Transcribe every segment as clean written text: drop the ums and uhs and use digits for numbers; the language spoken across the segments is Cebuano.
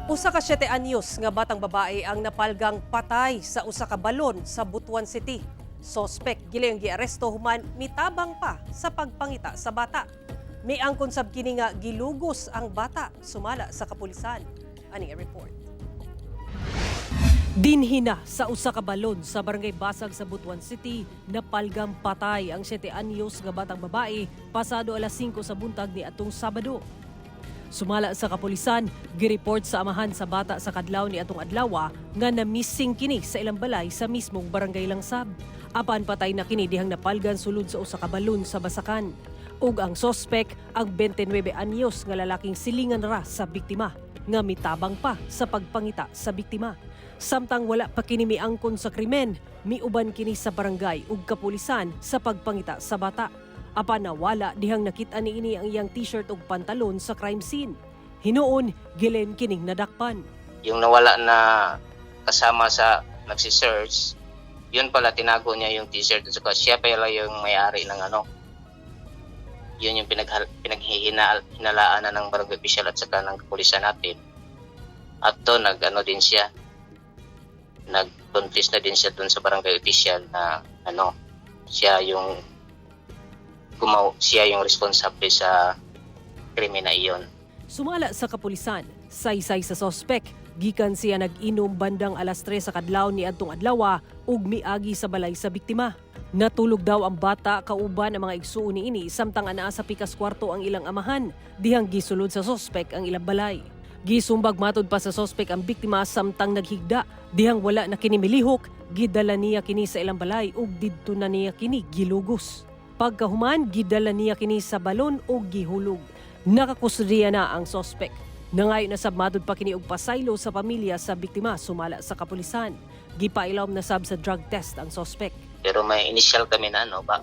Usa ka 7 anyos nga batang babae ang napalgang patay sa usa ka balon sa Butuan City. Sospek gilayong giaresto human mitabang pa sa pagpangita sa bata. Miangkon sab kini nga gilugos ang bata, sumala sa kapulisan. Ani ang report. Dinhina sa usa ka balon sa Barangay Basag sa Butuan City, napalgang patay ang 7 anyos nga batang babae pasado alas 5 sa buntag ni atong Sabado. Sumala sa kapulisan, gireport sa amahan sa bata sa kadlaw ni atong adlawa nga na-missing kini sa ilang balay sa mismong Barangay Langsab. Apan patay na kini dihang napalgan sulod sa usa ka balon sa basakan. Ug ang sospek ang 29 anyos nga lalaking silingan ra sa biktima nga mitabang pa sa pagpangita sa biktima. Samtang wala pa kini miangkon sa krimen, miuban kini sa barangay ug kapulisan sa pagpangita sa bata. Apan nawala dihang nakita niini ang iyang t-shirt ug pantalon sa crime scene. Hinuon, gilayon kining nadakpan. Yung nawala na kasama sa nagsi-search, yun pala, tinago niya yung t-shirt at saka siya pala yung may-ari ng ano. Yun yung pinaghihinalaan na ng barangay official at saka ng kapulisan natin. At doon nag-ano din siya, nag-confess na din siya doon sa barangay official na ano, siya yung responsable sa krimen na iyon. Sumala sa kapulisan, saysay sa sospek, gikan siya nag-inom bandang alas 3 sa kadlaw ni adtong adlawa ug miagi sa balay sa biktima. Natulog daw ang bata kauban ang mga igsuon niini samtang anaa sa pikas kwarto ang ilang amahan, dihang gisulod sa sospek ang ilang balay. Gisumbag matod pa sa sospek ang biktima samtang naghigda, dihang wala na kini milihok, gidala niya kini sa ilang balay ug didto na niya kini gilugos. Pagkahuman, gidala niya kini sa balon ug gihulog. Nakakustudiya na ang sospek. Nangayo na sab matod pa kini og pasaylo sa pamilya sa biktima, sumala sa kapulisan. Gipailawom na sab sa drug test ang sospek. Pero may initial kami na ano ba,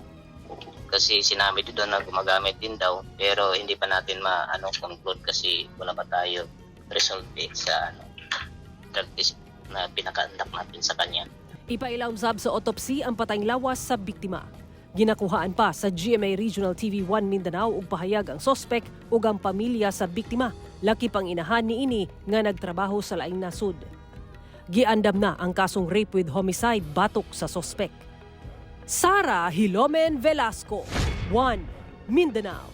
kasi sinabi doon na gumagamit din daw, pero hindi pa natin ma-ano conclude kasi wala pa tayo result eh, sa ano drug test na pinaka-conduct natin sa kanya. Ipailawom sab sa autopsy ang patayng lawas sa biktima. Ginakuhaan pa sa GMA Regional TV 1 Mindanao og pahayag ang sospek ug ang pamilya sa biktima, lakip ang inahan niini nga nagtrabaho sa laing nasod. Giandam na ang kasong rape with homicide batok sa sospek. Sara Hilomen Velasco, 1 Mindanao.